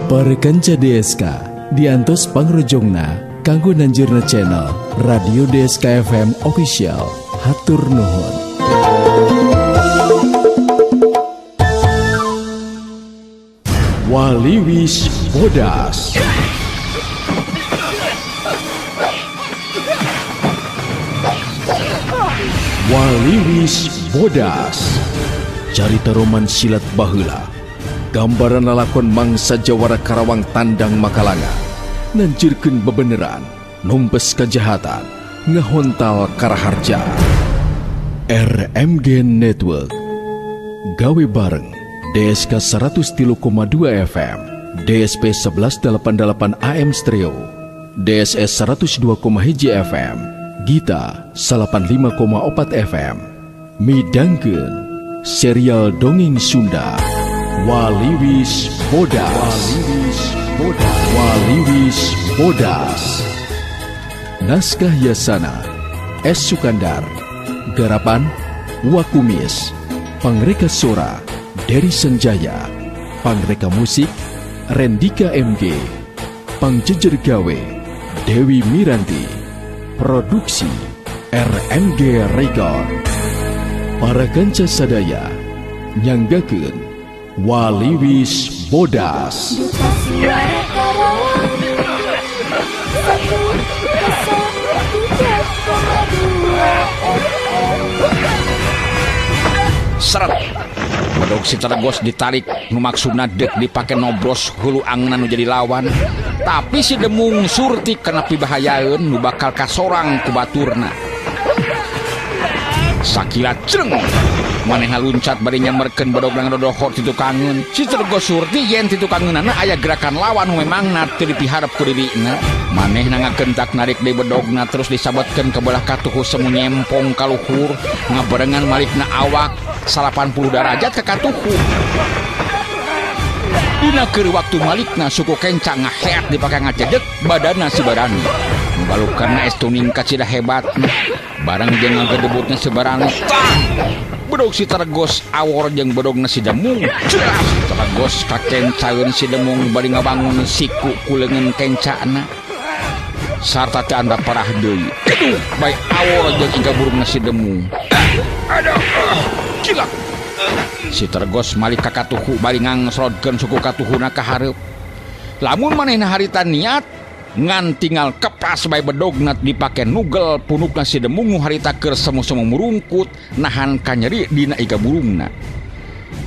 Para kanca DSK diantos pangrojongna kanggo nanjirna channel Radio DSK FM Official. Hatur nuhun. Waliwis Bodas. Waliwis Bodas. Carita roman silat baheula. Gambaran lalakon mangsa jawara Karawang tandang Makalanga. Nanjirkeun bebeneran, numpes kejahatan, ngahontal karaharja. RMG Network. Gawe bareng DSK 103,2 FM, DSP 1188 AM Stereo, DSS 102,1 FM, Gita 85,4 FM. Midangkeun serial dongeng Sunda Waliwis Bodas. Waliwis Bodas. Waliwis Bodas. Naskah Yasana S. Sukandar. Garapan Wakumis. Pangreka Sora Dery Senjaya. Pangreka Musik Rendika MG. Pangjejer Gawe Dewi Miranti. Produksi RMG Record. Para kanca sadaya nyanggakeun Waliwis Bodas. Duta Suara Karawang 103,2 FM. Seret bedog si Tergos ditarik nu maksudna deuk dipake nobros hulu angeunna nu jadi lawan, tapi si Demung Surti kena pibahayaeun nu bakal kasorang ku baturna. Sakilat creng manehna luncat bari nyamberkeun bedogna ngadodohor ti tukangeun. Si Tergos Surti yen ti tukangeunana aya gerakan lawan nu memangna teu dipiharep ku dirina. Manehna ngagentak narik deui bedogna terus disabetkeun ke belah katuhu semu nyempong ka luhur, ngabarengan malikna awak 80 derajat ke katuhu. Dina keur waktu malikna suku kenca ngaheat dipake ngajedeg badanna si Barani. Nu balukarna es tuning kacida hebat. Bareng jeung ngagedebutna si Barani. Tah! Bedog si Tergos awor jeung bedogna si Demung. Ceras! Tergos kakencaeun si Demung bari ngabangun siku ku leungeun kencana. Sarta teu anda parah deui. Keduk bae awor jeung iga burungna si Demung. Aduh, cilak. Si Tergos malik ka katuhu bari ngangsrodkeun suku katuhuna ka hareup. Lamun manehna harita niat ngan tinggal kepas bae bedogna dipake nugel punukna si Demung nu harita keur semu-semu murungkut nahan kanyeri dina iga burungna.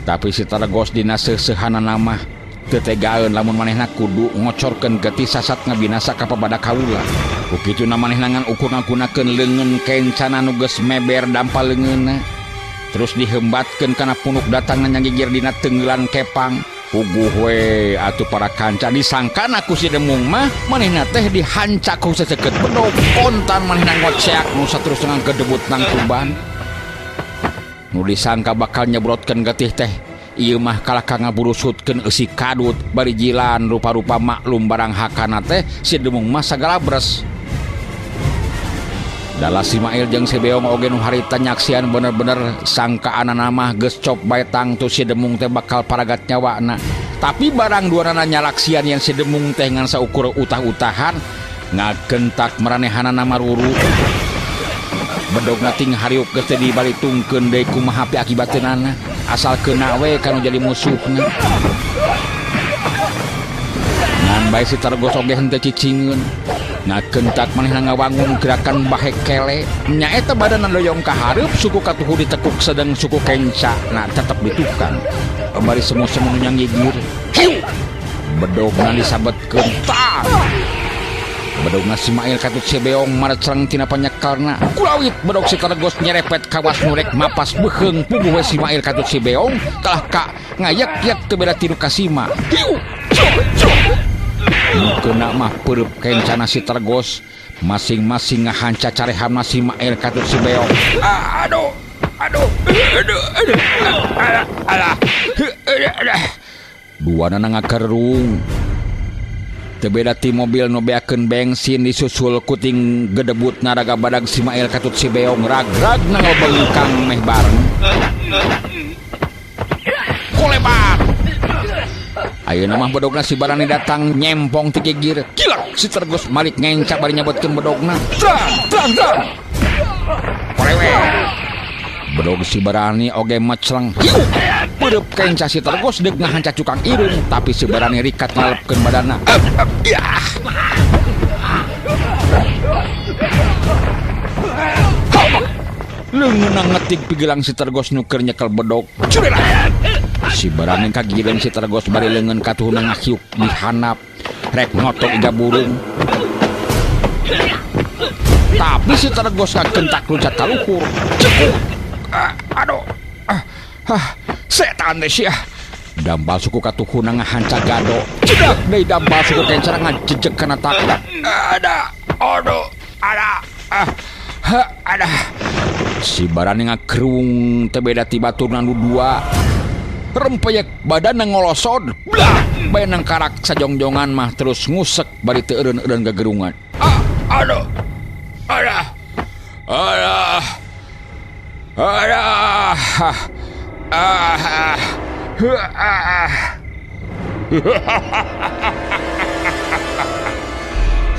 Tapi si Tergos dina seuseuhanana mah teu tegaeun lamun manehna kudu ngocorkeun getih sasat ngabinasa ka pabada kaula. Ku kituna manehna ngan ukur ngagunakeun leungeun kencana nu geus meber dampal leungeunna. Terus dihembatkeun kana punuk datangna nyagigir dina teungeulan kepang. Puguh we atuh para kanca disangkana ku si Demung mah manehna teh dihancak ku seseukeut bedog. Kontan manehna ngoceak nu saterusna ngagedebut nangkuban. Nu disangka bakal nyebrotkeun getih teh ieu mah kalah ka ngaburusutkeun eusi kadut bari jilan rupa-rupa maklum barang hakana teh si Demung mah sagala bres. Dala si Mail jeung si Beong oge nu harita nyaksian bener-bener sangkaanana mah geus cop bae tangtu si Demung teh bakal paragat nyawana. Tapi barang duanana nyalaksian yang si Demung teh ngan saukur utah-utahan ngagentak maranehanana maruru. Bedogna ting hariuk geus teh dibalitungkeun deui kumaha pi akibateunana asal keuna we kanu jadi musuhna. Ngan bae si Tergos oge henteu cicingeun. Ngagentak manehna ngawangun gerakan bahek kele. Nyaeta badanna doyong ka hareup suku katuhu ditekuk sedeng suku kenca na tetep ditukang. Bari semu-semu nu nyanggigir. Hiu! Bedogna disabetkeun. Tah! Bedogna si Mail katut si Beong marecreng tina panyekelna. Kulawit bedog si Tergos nyerepet kawas nu rek mapas beuheung puguh we si Mail katut si Beong kalah ka ngayak-yak teu beda tilu kasima. Hiu! Cuk! Cuk! Nu kena mah peureub kencana si Tergos masing-masing ngahanca carehamna si Mail katut si Beong. Aduh, aduh, aduh, aduh, alah, alah, aduh, aduh. Duanana ngakerung. Teu beda ti mobil nu beakeun bensin disusul kuting gedebut naraga badag si Mail katut si Beong rag-rag na ngabengkang meh bareng. Kolebat. Ayeuna mah bedogna si Barani datang nyempong ti gigir. Kilak si Tergos malik ngenca bari nyabetkeun bedogna. Trang trang trang. Korewe. Bedog si Barani oge mecleng. Hiup. Beureub kenca si Tergos deuk ngahanca cukang irung, tapi si Barani rikat ngalepkeun badanna. Yah. Leungeunna ngetik pigelang si Tergos nu keur nyekel bedog. Curelah. Si Barani kagigireun si Tergos bari leungeun katuhuna ngahiuk di handap rek ngotok iga burung. Tapi si Tergos ngagentak luncat ka luhur. Cekuk. Aduh. Setan teh sia. Dampal suku katuhuna ngahanca gado. Cedak deui dampal suku kencara ngajejeg kana takna. Ada. Aduh. Ada. Ada. Si Barani ngakerung teu beda ti baturna nu dua. Rempeyek badanna ngolosod. Blah, bae nangkarak sajongjongan mah terus ngusek bari teu eureun-eureun gagerungan. Aduh. Aduh. Aduh. Aduh.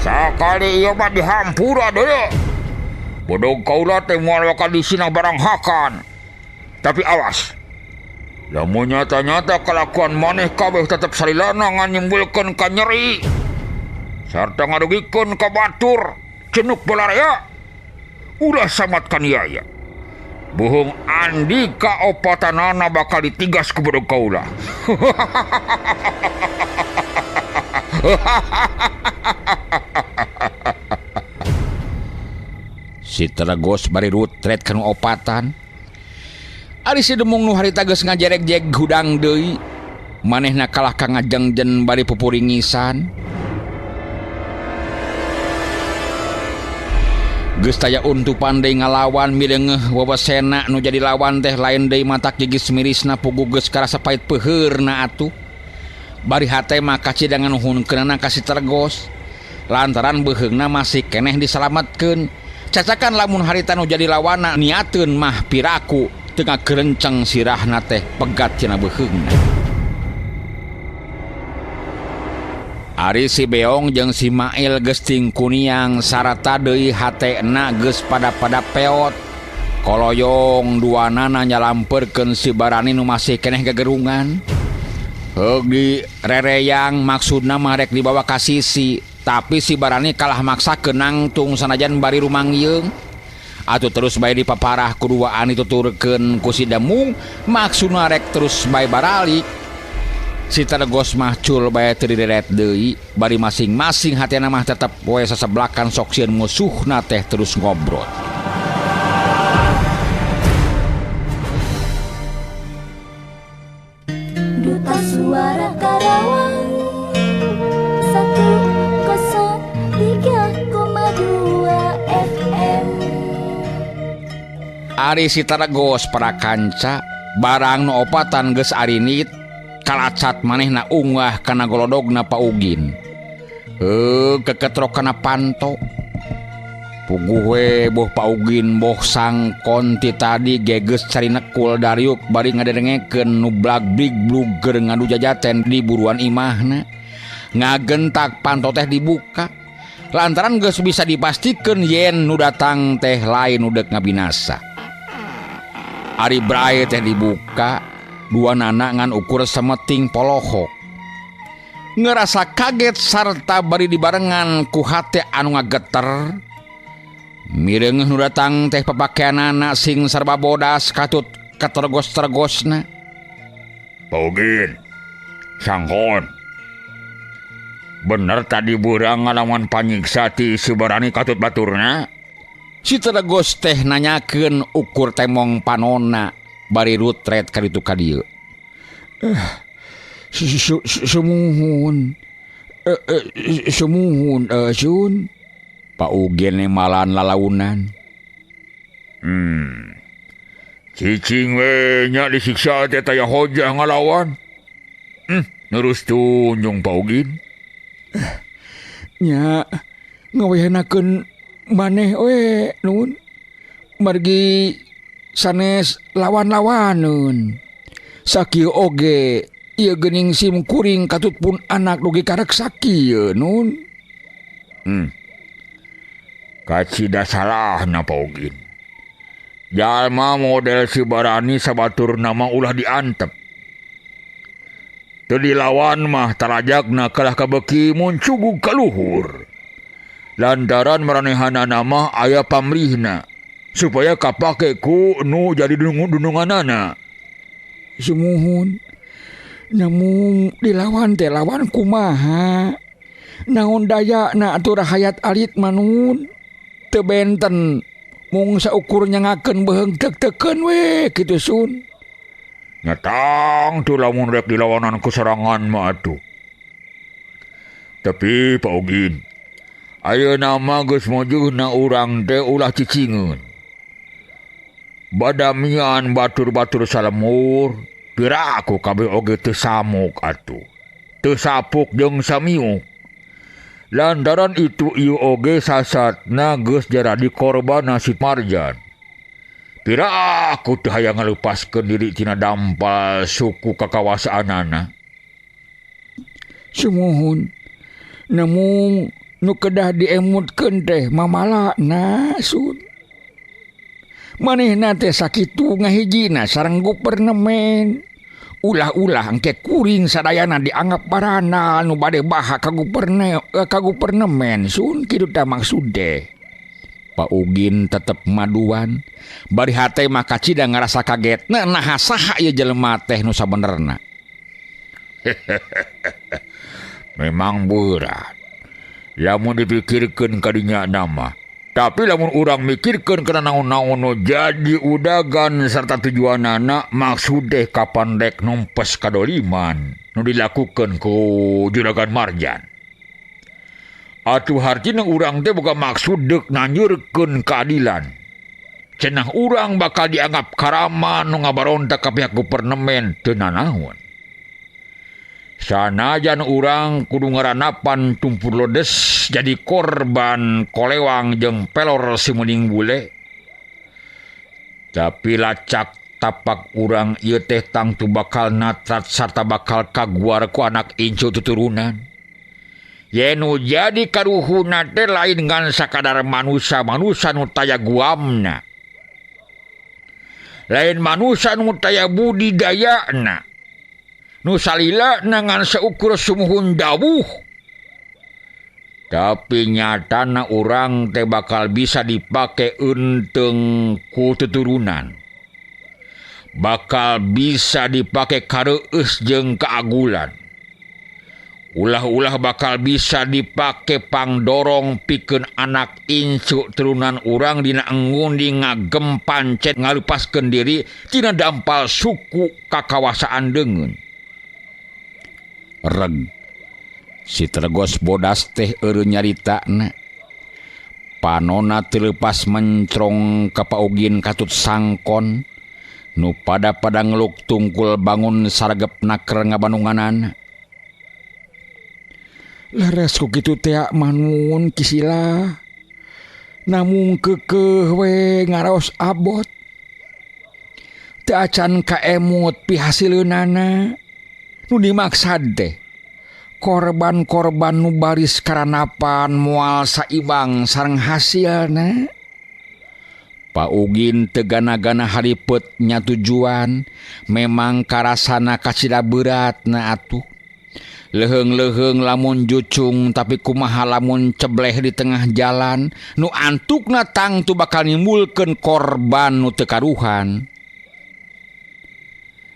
Sakali ieu mah dihampura deui. Bodog kaula teh moal bakal disina barang hakan. Tapi awas. Lamun nyata-nyata kalakuan maneh kabeh tetep salilana ngan nyimbulkeun ka nyeri sarta ngarugikeun ka batur cenuk balarea. Ulah samat kaniaya. Bohong andika opatanana bakal ditigas ku bodog kaula. Si Tergos bari rutret kanu opatan. Ari si Demung nu harita geus ngajerek-jeg hudang deui. Manehna kalah ka ngajengjen bari pupuringisan. Geus taya untupan deui ngalawan mireungeuh wewesena nu jadi lawan teh lain deui matak gigis mirisna pugu geus karasa pait peuheurna atuh. Bari hate mah kacida nganuhunkeunana ka si Tergos. Lantaran beuheungna masih keneh disalametkeun. Cacakan lamun harita nu jadi lawana niateun mah piraku teu ngagerenceng sirahna teh pegat tina beuheungna. Ari si Beong jeung si Mail geus tingkuniang sarata deui hatena geus pada-pada peot. Koloyong duanana nyalampeurkeun si Barani nu masih keneh gagerungan. Heug di rereyang maksudna mah rek dibawa ka sisi. Tapi si Barani kalah maksa nangtung sanajan bari rumangyeung. Atuh terus bae dipaparah ku duaan dituturkeun ku si Demung maksudna rek terus bae baralik. Si Tergos mah cul bae teu direret deui bari masing-masing hatena mah tetep we saseblakan sok sieun musuhna teh terus ngobrol. Duta Suara Karawang 103,2 FM. Ari si Tergos para kanca barang nu opatan geus arinit kalacat manehna unggah kana golodogna Paugin. Heuh keketrok kana panto. Puguh we boh Paugin boh sangkon ti tadi gegeus cari nekul dariuk bari ngadengekeun nu blagblig bluger ngadu jajaten di buruan imahna. Ngagentak panto teh dibuka. Lantaran geus bisa dipastikeun yen nu datang teh lain nu deuk ngabinasa. Ari brae teh dibuka, dua nana ngan ukur semeting polohok. Ngerasa kaget sarta bari dibarengan ku hate anu ngageter. Mireungeuh nu datang teh papakeanana sing sarba bodas katut katergos-tergosna. Paugin, sangkon. Bener tadi burang ngalaman panyiksa ti si Barani katut baturna? Si Tergos teh nanyakeun ukur temong panona bari rutret ka ditu ka dieu. Sumuhun. Sumuhun sun. Paugen malan lalaunan. Cicing we nya disiksa teh taya hojah ngalawan. Nerus tunjung Paugin. Nya ngawehenakeun maneh we nun. Margi sanes lawan-lawaneun. Sakieu oge Ieu geuning sim kuring katut pun anak dugi kareksa kieu nun. Kacida salahna Pak Ugin. Jalma model si Barani sabatur nama ulah diantep. Teu dilawan mah tarajakna kalah kabeki mun cugug ka luhur. Lantaran maranehanana mah aya pamrihna supaya kapake ku nu jadi dununganana. Sumuhun. Namun dilawan teh lawan kumaha? Naon dayana atuh rahayat alit manun? Teu benten mung saukur nyangakeun beuheung teuk-teukeun we kitu sun. Nyatang tuh lamun rek dilawanan ku sorangan mah atuh. Tapi Pak Ugin, ayeuna mah geus mojuhna urang teh ulah cicingeun. Badamian batur-batur salemur, piraku kabeh oge teu samuk atuh. Teu sapuk jeung samiuk. Lantaran itu ieu oge sasatna geus jaradi korban nasib Marjan. Piraku teu hayang ngalepaskeun diri tina dampal suku kakawasaanana. Sumuhun. Namung nu kedah diemutkeun teh mamalana sun. Manehna teh sakitu ngahijina sareng gupernemen. Ulah-ulah engke kuring sadayana dianggap barana nu bade baha ka gupernemen sun kitu tah maksud teh. Pak Ugin tetep maduan bari hate mah kacida ngarasa kagetna naha saha ieu jelema teh nu sabenerna. Memang berat lamun dipikirkeun kadinya nama. Tapi lamun urang mikirkeun kana naon-naon nu jadi udagan serta tujuanana maksud teh kapan rek numpes kadoliman nu dilakukeun ku Juragan Marjan. Atuh hartina urang teh boga maksud deuk nanjurkeun keadilan. Cenah urang bakal dianggap karaman nu ngabarontak ka pihak gupernemen teu nanaon. Sanajan urang kudu ngaranapan tumpur lodes jadi korban kolewang jeung pelor si meuning bule. Tapi lacak tapak urang ieu teh tangtu bakal natrat sarta bakal kaguar ku anak incu tuturunan. Yen nu jadi karuhuna teh lain ngan sakadar manusa-manusa nu taya guamna. Lain manusa nu taya budidayana. Nu salila ngan seukur sumuhun dawuh. Tapi nyatana urang teh bakal bisa dipake eunteng ku tuturunan. Bakal bisa dipake kareueus jeung keagulan. Ulah-ulah bakal bisa dipake pangdorong pikeun anak incu turunan urang dina engundi ngagempancet ngalepaskeun diri tina dampal suku kakawasaan deungeun. Reg si Tergos bodas teh eureun nyaritana. Panona teu leupas mencrong ka Pak Ugin katut sangkon nu pada-pada ngeluk tungkul bangun saragepna keur ngabandunganana. Leres ku kitu teh manun kisila. Namung keukeuh we ngaraos abot. Teu acan kaemut pihasileunana. Nu dimaksad teh korban-korban nu baris karanapan moal saibang sareng hasilna. Pak Ugin teu gana-gana haripet nya tujuan memang karasana kacida beratna atuh. Leuheung-leuheung lamun jucung tapi kumaha lamun cebleh di tengah jalan nu antukna tangtu bakal nimbulkeun korban nu teu karuhan.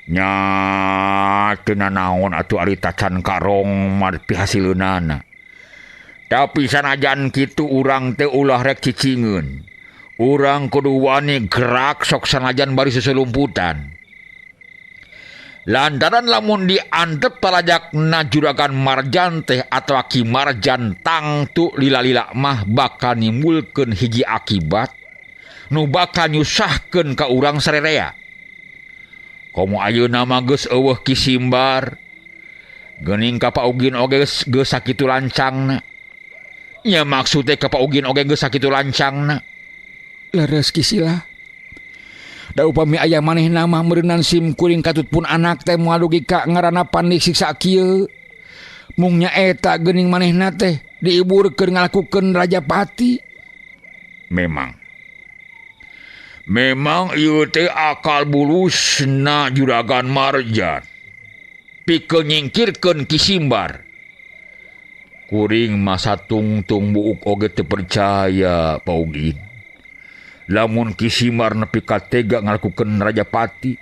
Nya teu nanaon atuh ari tacan karong mah pihasileunana. Tapi sanajan kitu urang teh ulah rek cicingeun. Urang kudu wani gerak sok sanajan bari susulumputan. Lantaran lamun diantep talajakna Juragan Marjan teh atawa Ki Marjan tangtu lila-lila mah bakal nimbulkeun hiji akibat nu bakal nyusahkeun ka urang sarerea. Komo ayeuna mah geus eueuh Ki Simbar. Geuning ka Pak Ugin oge geus sakitu lancangna. Nya maksud teh ka Pak Ugin oge geus sakitu lancangna. Leres Ki Sila. Da upami aya manehna mah meureunan sim kuring katut pun anak teh moal dugi ka ngaranna panik siksa kieu. Mung nyaeta geuning manehna teh diiburkeun ngalakukeun Rajapati. Memang. Memang ieu teh akal bulusna Juragan Marjan. Pikeun nyingkirkeun Ki Simbar. Kuring masa tungtung buuk oge teu percaya Paugin. Lamun Ki Simbar nepi ka tega ngalakukeun Rajapati.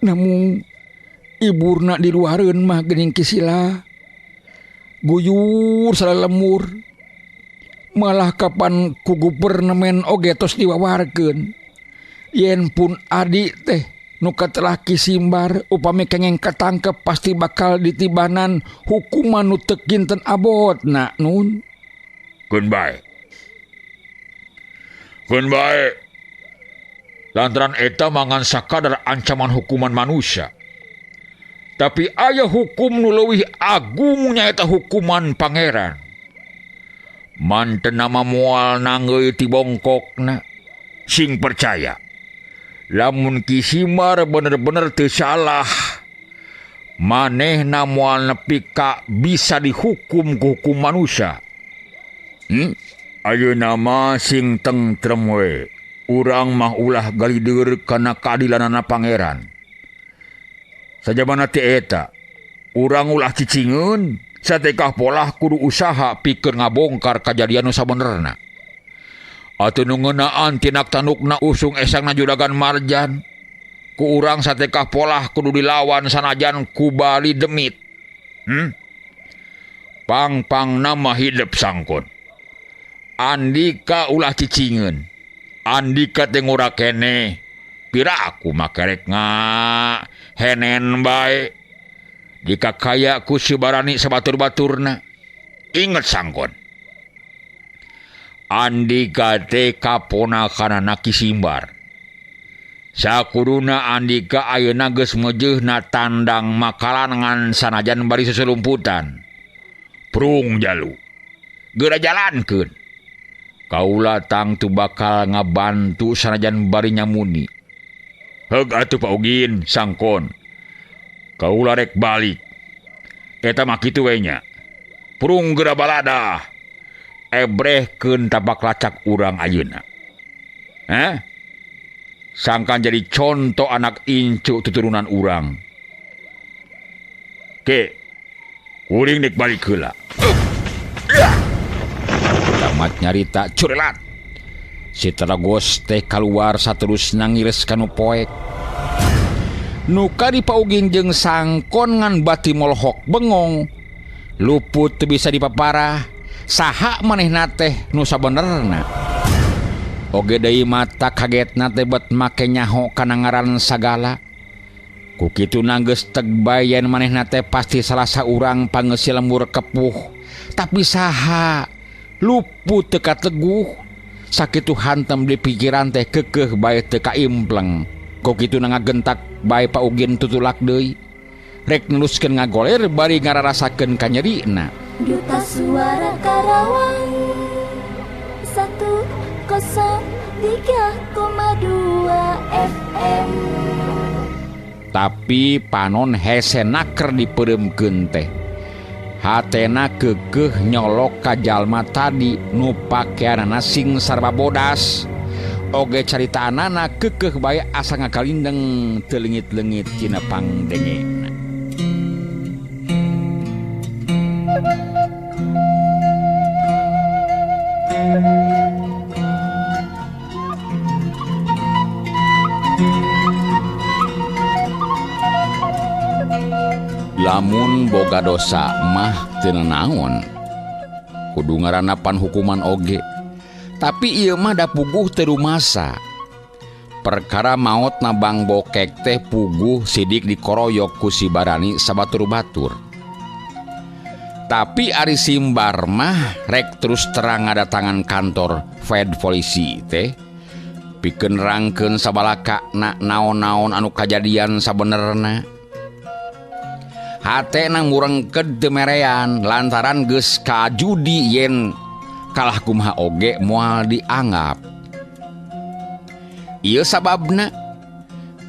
Namun iburna di luareun mah geuning Ki Sila. Guyur salalemur. Malah kapan ku gubernemen oge tos diwawarkeun. Yen pun adi teh nu katelah Ki Simbar upami kengeng katangkep pasti bakal ditibanan hukuman nu teu kinten abotna nun. Keun bae. Keun bae. Lantaran eta mangan sakadar ancaman hukuman manusia. Tapi aya hukum nu leuwih agung nyaeta hukuman pangeran. Mantena mah moal nanggeuy ti bongkokna. Sing percaya. Lamun Ki Simbar bener-bener teu salah, manehna moal nepi ka bisa dihukum ku hukum manusia. Ayeuna mah sing tentrem we. Urang mah ulah galider kana keadilanana pangeran. Sajabana ti eta, urang ulah cicingeun, satekah polah kudu usaha pikeun ngabongkar kajadian nu sabenerna. Atuh nu ngeunaan tinak tandukna usung esangna Juragan Marjan. Ku urang satekah polah kudu dilawan sanajan ku bali demit. Pang-pangna mah hidep sangkon. Andika ulah cicingeun. Andika teh ngora keneh. Pira aku mah kerek ngahenen bae. Jika kaya ku si barani sabatur-baturna. Inget sangkon. Andika teh kaponakanana Ki Simbar. Sakuduna Andika ayeuna geus meujeuhna tandang makalangan sanajan bari susulumputan. Prung jalu. Geura jalankeun. Kaula tangtu bakal ngabantu sanajan bari nyamuni. Heug atuh Pak Ugin sangkon. Kaula rek balik. Eta mah kitu we nya. Prung geura baladah. Ebrehkeun tapak lacak urang ayeuna. Hah? Sangkan jadi contoh anak incu tuturunan urang. Ke, kuring nek balik heula. Tamat nyarita curelat. Si Tragos teh kaluar saterusna ngiris kanu poek. Nu kadi Paugin jeung sangkon ngan bati molhok bengong. Luput teu bisa dipaparah. Saha manehna teh nu sabenerna. Oge deui mata kagetna teh bet make nyaho kana ngaran sagala. Ku kituna geus teg bae yen manehna teh pasti salah saurang pangeusi lembur kepuh. Tapi saha luput teu kateguh. Sakitu hantem di pikiran teh keukeuh bae teu kaimpleng. Ku kituna ngagentak bae Paugin tutulak deui. Rek neruskeun ngagoler bari ngararasakeun kanyerina. Duta Suara Karawang 103,2 FM. Tapi panon hese naker dipeuremkeun teh. Hatena keukeuh nyolok ka jalma tadi nu pakeanana sing sarba bodas. Oge caritaanana keukeuh bae asa ngakalindeng teu leungit-leungit tina pangdengena. Lamun boga dosa mah teu nanaon, kudu ngaranapan hukuman oge. Tapi ieu mah da puguh teu rumasa. Perkara maot na Bang Bokek teh puguh sidik dikoroyok ku si Barani sabatur-batur. Tapi ari Simbar mah rek terus terang ngadatangan kantor Fed polisi teh pikeun rangkeun sabalaka na naon-naon anu kajadian sabenerna. Hatena murengked teu merean lantaran geus kajudi yen kalah kumaha oge moal dianggap. Ieu sababna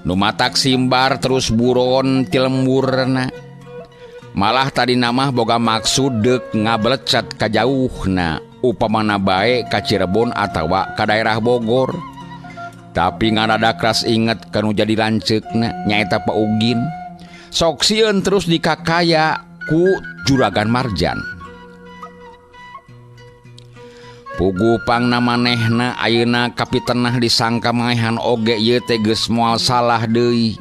nu matak Simbar terus buron ti lemburna. Malah tadi namah boga maksud deuk ngabelecat ka jauhna upamana bae ka Cirebon atawa ka daerah Bogor. Tapi ngarada keras inget kanu jadi lanceukna nyaeta Pak Ugin. Sok sieun terus dikakaya ku Juragan Marjan. Pugu pangna manehna ayeuna kapitenah disangka maehan oge ieu teh geus moal salah deui.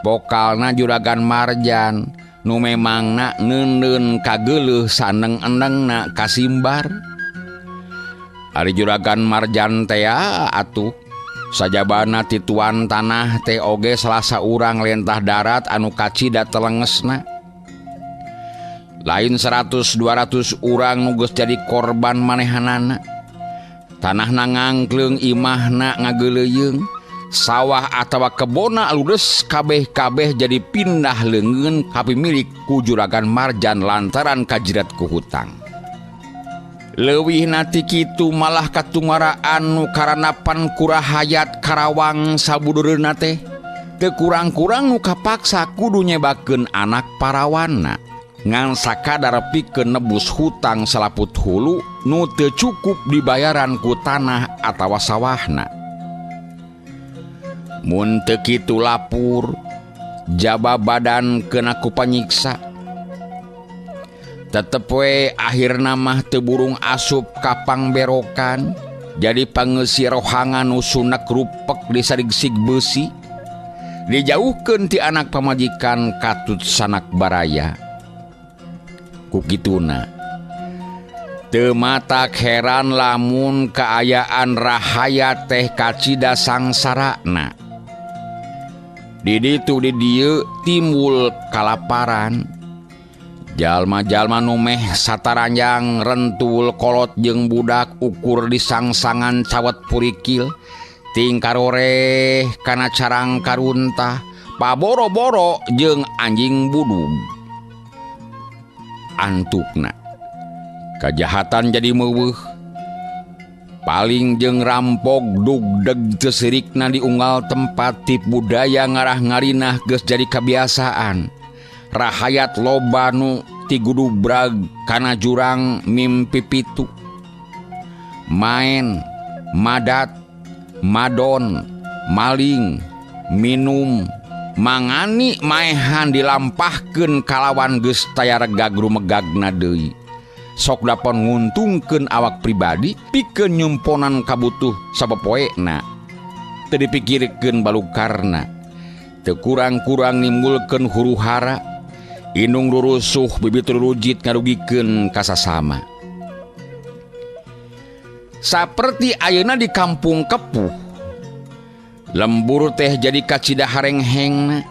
Pokalna Juragan Marjan nu memangna neundeun kageuleuh saneng-enengna ka Simbar. Ari Juragan Marjan teh atuh sajabana ti tuan tanah teh oge salah saurang lentah darat anu kacida telengesna. Lain 100-200 urang nu geus jadi korban manehanana. Tanahna ngangkleung, imahna ngageuleuyeung, sawah atawa kebona ludes kabeh-kabeh jadi pindah leungeun ka pimilik ku Juragan Marjan lantaran kajirat ku hutang. Leuwihna ti kitu malah katungaraan nu karanapan kurahayat Karawang sabudureuna teh teu kurang-kurang nu kapaksa kudu nyebakeun anak parawanna. Ngan sakadar pikeun nebus hutang salaput hulu nu teu cukup dibayaran ku tanah atawa sawahna. Mun teu kitu lapur jaba badan kena ku panyiksa. Tetep we akhirna mah teu burung asup ka pangberokan jadi pangeusi rohangan nu sunek rupek di sarigsig beusi dijauhkeun ti anak pamajikan katut sanak baraya. Ku kituna teu matak heran lamun kaayaan rahayat teh kacida sangsarana. Di ditu di dieu timbul kalaparan. Jalma-jalma nu meh sataranjang rentul kolot jeung budak ukur disangsangan cawet purikil tingkaroreh kana carang karuntah paboro-boro jeung anjing budug. Antukna kajahatan jadi meuweuh paling jeung rampok dugdeg teu sirikna di unggal tempat tip budaya ngarah ngarinah geus jadi kabiasaan. Rahayat loba nu tigudubrag kana jurang mimpi pitu. Main, madat, madon, maling, minum, mangani maehan dilampahkeun kalawan geus taya regag rumegagna deui. Sok dapon nguntungkeun awak pribadi pikeun nyumponan kabutuh sapopoena. Teu dipikirkeun balukarna. Teu kurang-kurang nimbulkeun huru-hara. Indung rurusuh bibit rurujit ngarugikeun kasasama. Saperti ayeuna di kampung Kepuh, lembur teh jadi kacida harenghengna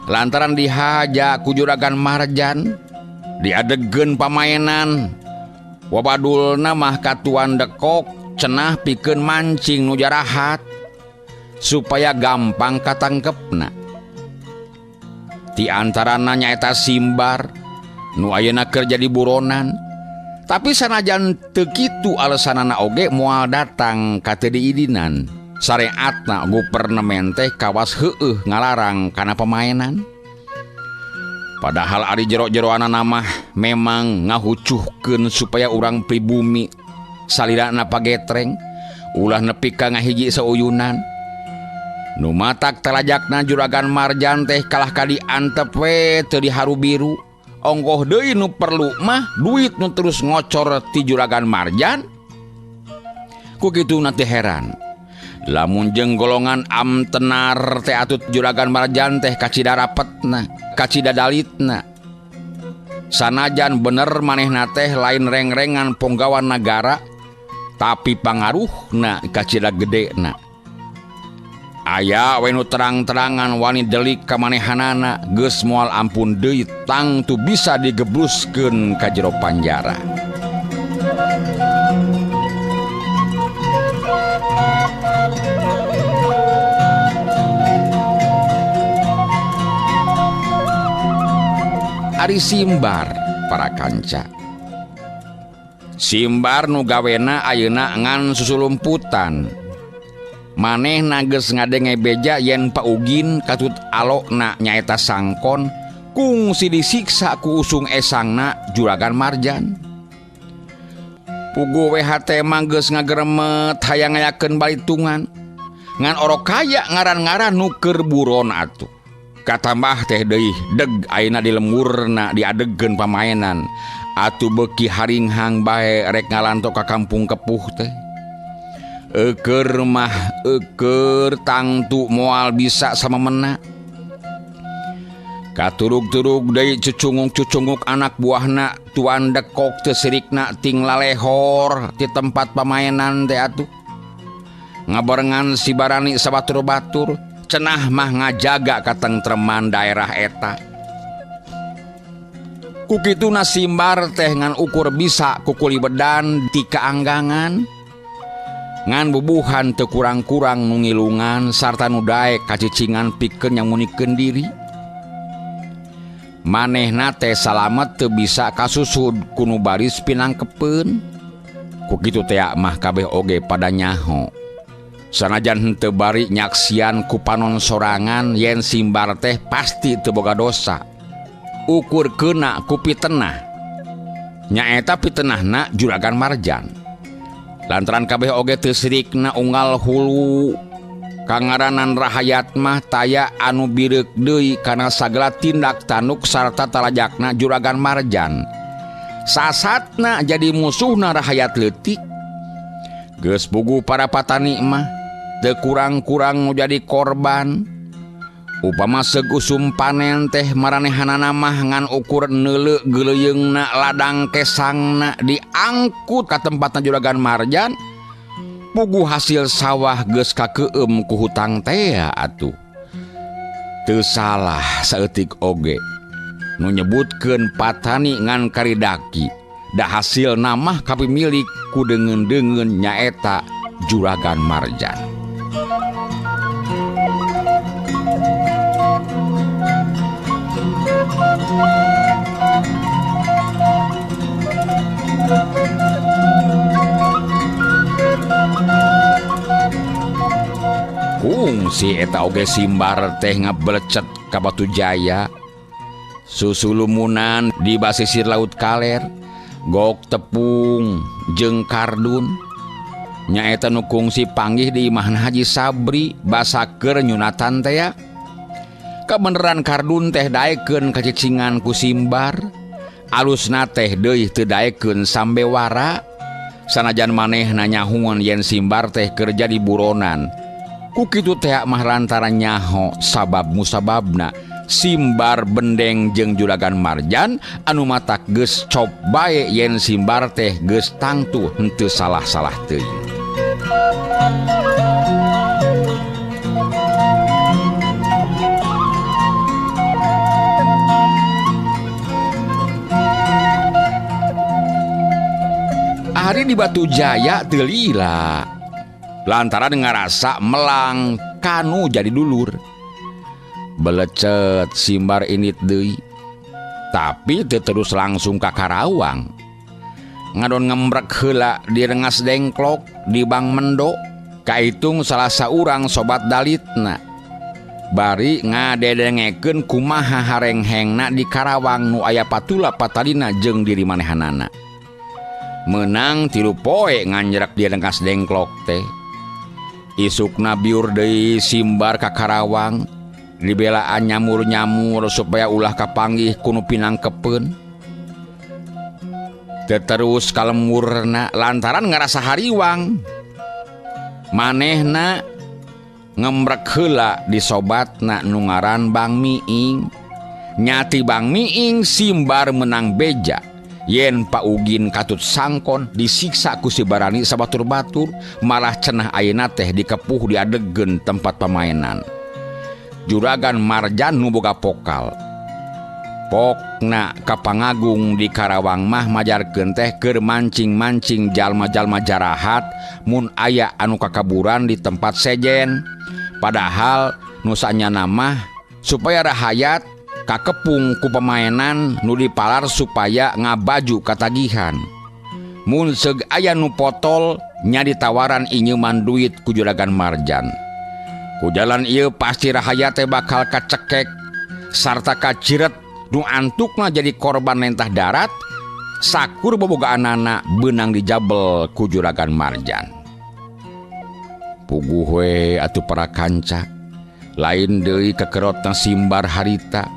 lantaran dihaja ku Juragan Marjan, diadegeun pamainan. Wabadulna mah katuan dekok cenah pikeun mancing nu jarahat supaya gampang katangkepna. Di antarana nyaeta Simbar nu ayeuna keur jadi buronan. Tapi sanajan teu kitu alesanana oge moal datang ka teu diidinan. Sareatna gupernemen teh kawas heueuh ngalarang kana pamainan. Padahal ari jero-jeroanana mah memang ngahucuhkeun supaya urang pribumi salirana pagetreng ulah nepi ka ngahiji sauyunan. Nu matak telajakna Juragan Marjan teh kalah ka diantep we teu diharu biru. Ongkoh deui nu perlu mah duit nu terus ngocor ti Juragan Marjan. Ku kituna teh heran. Lamun jeung golongan amtenar teh atut Juragan Marjan teh kacida rapetna, kacida dalitna. Sanajan bener manehna teh lain reng-rengan ponggawan nagara, tapi pangaruhna kacida gedena. Aya we nu terang-terangan wani delik ka manehanana geus moal ampun deui tangtu bisa digebruskeun ka jero panjara. Ari Simbar para kanca. Simbar nu gawena ayeuna ngan susulumputan. Manehna geus ngadenge beja yen Pak Ugin katut alokna nyaeta Sangkon kungsi disiksa ku usung esangna Juragan Marjan. Pugu WHT mah geus ngageremet hayang ngayakeun balitungan. Ngan orok kaya ngaran-ngaran nu keur buron atuh. Katambah teh deui deg ayeuna di lemurna diadegkeun pamainan. Atuh beuki haringhang bae rek ngalanto ka kampung kepuh teh. Eukeur mah eukeur tangtu moal bisa sama mena. Katurug-turug deui cucunguk-cucunguk anak buahna tuan dekok teu sirikna ting lalehor ti tempat pamainan teh atuh. Ngabarengan si Barani sabatur-batur cenah mah ngajaga katentreman daerah eta. Ku kituna Simbar teh ngan ukur bisa kukulibedan ti kaanggangan. Ngan bubuhan teu kurang-kurang nu ngilungan sarta nu daek kacicingan pikeun nyamunikeun diri. Manehna teh salamet teu bisa kasusud ku nu baris pinangkepeun. Ku kitu teh mah kabeh oge pada nyaho. Sanajan henteu bari nyaksian ku panon sorangan yen Simbar teh pasti teu boga dosa. Ukur keuna ku pitenah. Nyaeta pitenahna Juragan Marjan. Lantaran kabeh oge teu sirikna unggal hulu. Kangaranan rahayat mah taya anu bireuk deui kana sagala tindak tanduk sarta talajakna Juragan Marjan. Sasatna jadi musuhna rahayat leutik. Geus puguh para patani mah teu kurang-kurang nu jadi korban. Upama seug usum panen teh maranehanana mah ngan ukur neuleu geuleuyeungna ladang kesangna diangkut ka tempatna Juragan Marjan. Puguh hasil sawah geus kakeueum ku hutang teh atuh. Teu salah saeutik oge nu nyebutkeun patani ngan karidaki. Da hasil namah kapimilik ku deungeun-deungeun nyaeta Juragan Marjan. Kungsi eta oge Simbar teh ngabelecet ka Batu Jaya. Susulumunan di basisir laut kaler, gok tepung jeung kardun. Nyaeta nu kungsi panggih di imahna Haji Sabri basaker nyunatan teh ya. Kabeneran kardun teh daekeun kacicingan ku Simbar. Alusna teh deui teu daekeun sambewara. Sanajan manehna nyahungeun yen Simbar teh keur jadi buronan. Ku kitu teh mah lantaran nyaho sabab musababna Simbar bendeng jeung Juragan Marjan anu matak geus cop bae yen Simbar teh geus tangtu henteu salah-salah teuing. Ari di Batu Jaya teu lila. Lantaran ngarasa melang kanu jadi dulur. Belecet Simbar init deui. Tapi teu terus langsung ka Karawang. Ngadon ngembrek heula di Rengas Dengklok di Bang Mendo kaitung salah saurang sobat dalitna. Bari ngadedengekeun kumaha harenghengna di Karawang nu aya patula patalina jeung diri manehanana. Menang 3 poe nganjrek di Rengas Dengklok teh. Isukna biur deui Simbar ka Karawang dibelaan nyamur-nyamur supaya ulah kapanggih ku nu pinangkepeun. Teu terus kalemurna lantaran ngarasa hariwang. Manehna ngembrek heula di sobatna nu ngaran Bang Miing. Nyati Bang Miing Simbar menang beja. Yen Pak Ugin katut Sangkon disiksa ku si Barani sabatur-batur, malah cenah ayeuna teh dikepuh diadegkeun tempat pamainan. Juragan Marjan nu boga pokal. Pokna ka pangagung di Karawang mah majarkeun teh keur mancing-mancing jalma-jalma jarahat mun aya anu kakaburan di tempat sejen. Padahal nu sanyana mah supaya rahayat kakepung ku pemainan nu dipalar supaya ngabaju katagihan. Mun seug aya nu potol Nya ditawaran inyeuman duit ku Juragan Marjan. Ku jalan ieu pasti rahaya teh bakal kacekek sarta kaciret nu antukna jadi korban lentah darat sakur bobogaanana beunang dijabel ku Juragan Marjan. Puguh we atuh para kanca lain deui kekerotna Simbar harita.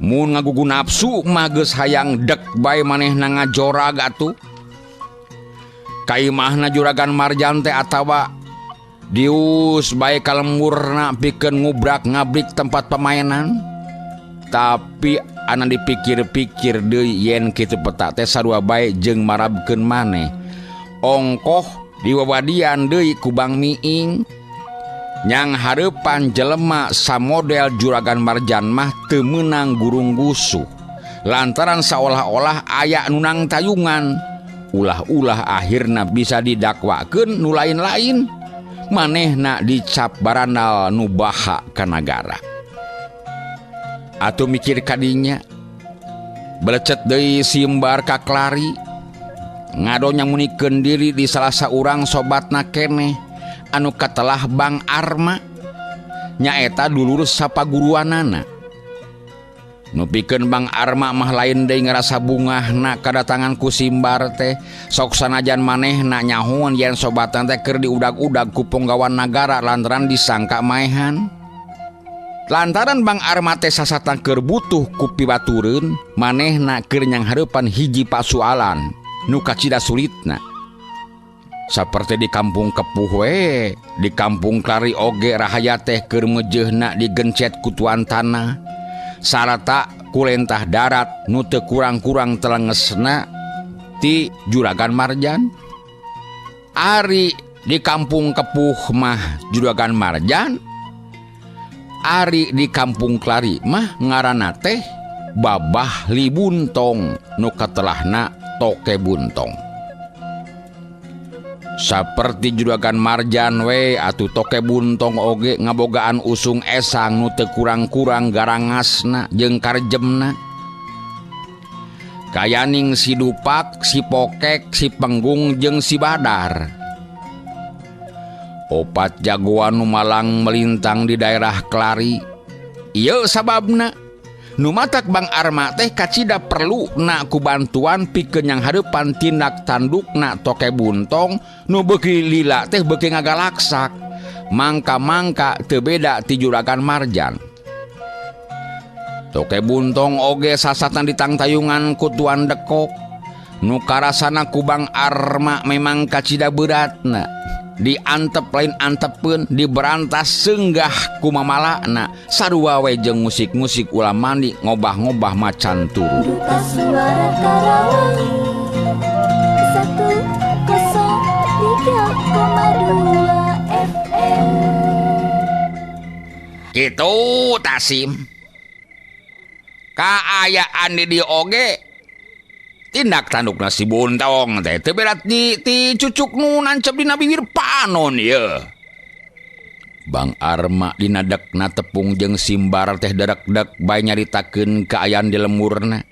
Mun ngagugu nafsu mah geus hayang dek bae manehna ngajorag atuh. Kaimahna Juragan Marjan teh atawa dius bae kalemurna pikeun ngubrak ngabrik tempat pemainan. Tapi ana dipikir-pikir deui yen kitu peta teh sarua bae jeung marabkeun maneh. Ongkoh diwawadian deui ku Bang Miing. Nyang hareupan jelema samodel Juragan Marjan mah teu meunang gurung gusuh. Lantaran saolah-olah aya nu nang tayungan. Ulah-ulah akhirna bisa didakwakeun nu lain-lain. Manehna dicap barandal nu baha ka nagara. Atuh mikir kadinya belecet deui Simbar ka Klari. Ngadonya munikeun diri di salah saurang sobatna keneh anu katelah Bang Arma nyaeta dulur sapaguruanana. Nu pikeun Bang Arma mah lain deui ngarasa bungahna kadatangan ku Simbar teh. Sok sanajan manehna nyahoan yen sobatan teh keur diudag-udag ku ponggawan nagara lantaran disangka maehan. Lantaran Bang Arma teh sasatan keur butuh ku pibatureun, manehna keur nyanghareupan hiji pasualan nu kacida sulitna. Saperti di kampung Kepuh we, di kampung Klari oge rahaya teh keur meujeuhna digencet ku tuan tanah sarata kulentah darat nu teu kurang-kurang telengesna ti Juragan Marjan. Ari di kampung Kepuh mah Juragan Marjan, ari di kampung Klari mah ngaranna teh Babah Libuntong nu katelahna Toke Buntong. Saperti Juragan Marjan we atuh Toke Buntong oge ngabogaan usung esang nu teu kurang-kurang garangasna jeung karjemna. Kayaning si Dupak, si Pokek, si Penggung jeung si Badar. Opat jagoan nu malang melintang di daerah Klari. Ieu sababna nu matak Bang Arma teh kacida perlu na ku bantuan pikeun yang hareupan tindak tandukna Toke Buntong nu beuki lila teh beuki ngagalaksak. Mangka-mangka teu beda ti Juragan Marjan. Toke Buntong oge sasatan ditangtayungan ku Tuan Dekok. Nu karasana ku Bang Arma memang kacida beratna. Diantep lain antepeun, diberantas senggah ku mamalakna. Sarua we jeung musik-musik ulah mandi ngobah-ngobah macan turu. Duta Suara Karawang 103,2 FM. Kitu Tasim. Kaayaan di dieu oge tindak tandukna si Buntong teh teu berat di ti cucuk nu nancep dina bibir panon ieu. Bang Arma dina dekna tepung jeung Simbar teh derek-dek bae nyaritakeun kaayaan di lemurna.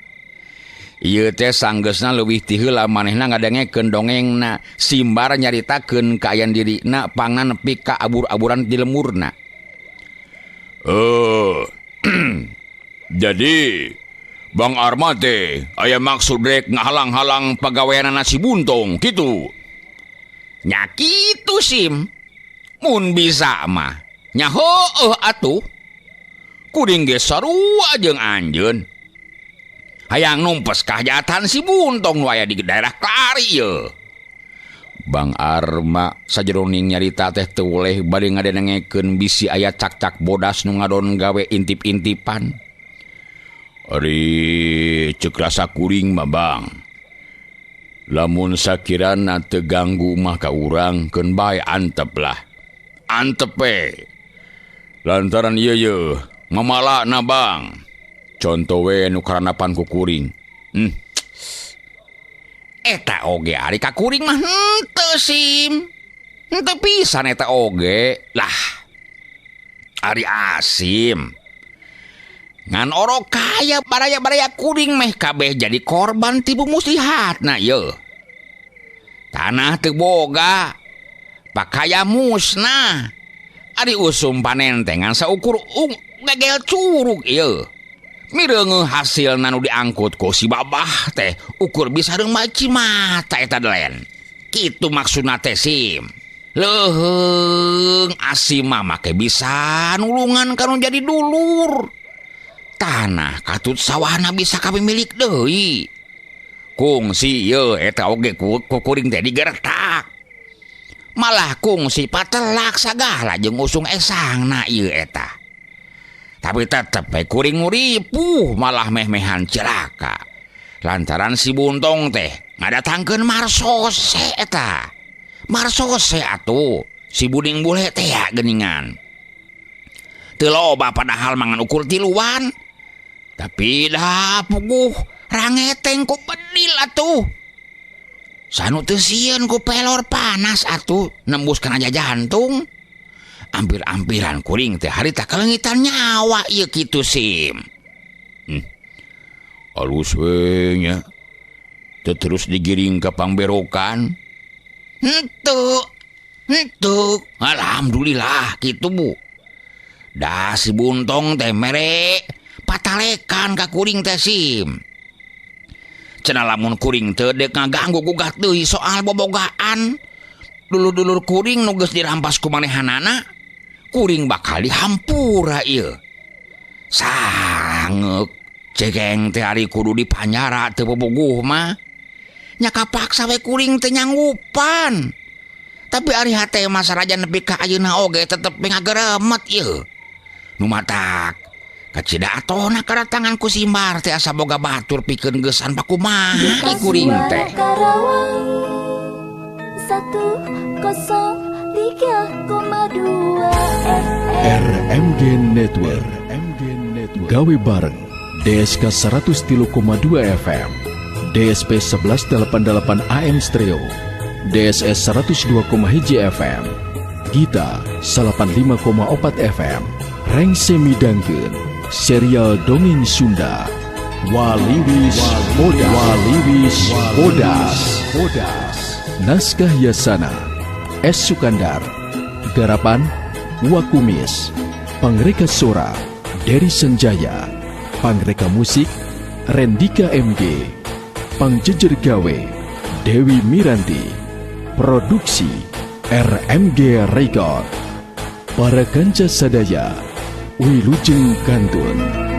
Ieu teh sanggeusna leuwih ti heula manehna ngadengekeun dongengna. Simbar nyaritakeun kaayaan dirina pangna nepi ka abur-aburan di lemurna. Jadi Bang Arma teh aya maksud rek ngahalang-halang pagaweanana si Buntong kitu. Nya kitu Sim. Mun bisa mah nya heueuh atuh. Kuring ge sarua jeung anjeun. Hayang numpes kahajatan si Buntong nu aya di daerah Klari ieu. Bang Arma sajeroning nyarita teh teu weleh bade ngadengekeun bisi aya cak-cak bodas nu ngadon gawe intip-intipan. Ari ceuk rasa kuring mah Bang. Lamun sakirana teu ganggu mah ka urang keun bae antep lah. Antep we. Lantaran ieu ye mamalakna Bang. Conto we nu karanapan ku kuring. Eta oge ari ka kuring mah henteu Sim. Henteu pisan eta oge. Lah. Ari Asim. Ngan orok kaya baraya-baraya kuring meh kabeh jadi korban tipu muslihatna ye. Tanah teu boga. Pakaya musnah. Ari usum panen teh ngan saukur ngegel curug ieu. Mireungeuh hasilna nu diangkut ku si babah teh ukur bisa reung mata eta delen. Kitu maksudna teh Sim. Leuheung Asim mah make bisa nulungan ka nu jadi dulur. Tanah katut sawahna bisa kapimilik deui. Kungsi ieu eta oge ku kuring teh digeretak. Malah kungsi patelak sagala jeung usung esangna ieu eta. Tapi tetep we kuring nguripuh malah meh-mehan celaka. Lantaran si Buntong teh ngadatangkeun marsose eta. Marsose atuh si Buding bule teh ya geuningan. Teu loba padahal mangan ukur tiluan. Tapi dah puguh rangeteng ku bedil atuh. Sanu teu sieun ku pelor panas atuh nembus kana jantung. Ampir-ampiran kuring teh harita kalengitan nyawa ieu kitu Sim. Alus we nya. Teu terus digiring ka pangberokan. Henteu. Henteu. Alhamdulillah kitu Bu. Dah si Buntong teh mere patalekan ka kuring teh Sim. Cenah lamun kuring teu deuk ngaganggu gugat deui soal bobogaan. Dulur-dulur kuring nu geus dirampas ku manehanana, kuring bakal dihampura ieu. Sangeuk cekeng teh ari kudu dipanyara teu bobogoh mah. Nya kapaksa we kuring teh nyanggupan. Tapi ari hate mah sarajan nepi ka ayeuna oge tetep ngageremet ieu. Nu matak kacida atona kadatangan ku Simbar teh asa boga batur pikeun geusan pakumaha kuring teh. 103,2 RMG Network. RMG Network. Gawe bareng DSK 103,2 FM, DSP 1188 AM Stereo, DSS 102,1 FM, Gita 85,4 FM, Rengse midangkeun serial dongeng Sunda Waliwis Bodas. Waliwis Bodas. Bodas. Naskah Yasana S. Sukandar, Garapan Wakumis, Pangreka Sora Dery Senjaya, Pangreka Musik Rendika MG, Pangjejer Gawe Dewi Miranti, Produksi RMG Record. Para kanca sadaya, wilujeng kantun.